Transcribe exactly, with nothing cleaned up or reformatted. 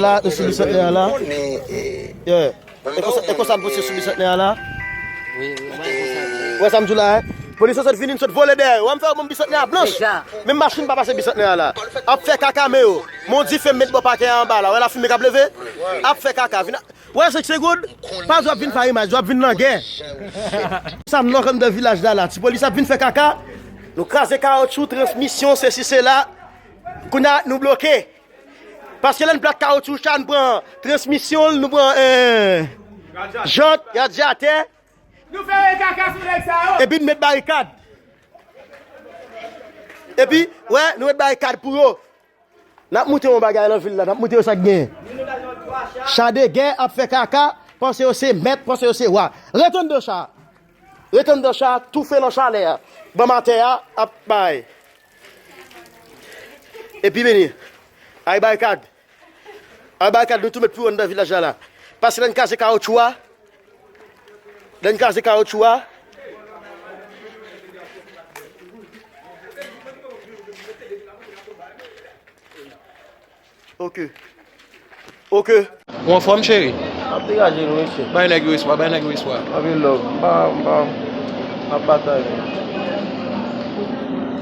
La, nou sou bisantnè a la. Yeah. E konsa, e konsa n pouse sou bisantnè a la. Wè sa m di w la, hein? Polis yo sot vini, n sot vole dèyè yo. Wè m fè yo ban m bisantnè a blanch. Menm machin pa pase bisantnè a la. Ap fè kaka men yo. Mon dife m met bò pakè a anba la. Wè lafimen k ap leve? Ap fè kaka. Vin a- Wè, se segonn. Pa di w ap vin fè imaj, w ap vin nan gè. Sa m nan anndan vilaj la la. Ti polis ap vin fè kaka. Nou kraze kawotchou, transmisyon, sesi, sela. Kounye a, nou bloke. Paske lè n plak kawotchou, sa n pran transmisyon l, nou pran, eh, jant, radyatè. Nou fè kaka sou nèg sa yo. Epi n met barikad. Epi, wè, nou met barikad pou yo. N ap moute yon bagay nan vil la, n ap moute yo sa k genyen. Cha de gè ap fè kaka, panse yo se mèt, panse yo se wa. Ret anndan cha. Ret anndan cha, toufe nan chalè a. Ban m atè a, ap bay. Epi vini. Ay barikad. Ay barikad, nou tou met pou yo anndan vilaj la la. Paske lè n kraze kawotchou a, lè n kraze kawotchou a. Ok. Ok. Ou anfòm, cheri? M ap degaje nou, mesye. Bay nèg yo espwa, bay nèg yo espwa. Anpil love. M pa, m pa, m ap batay.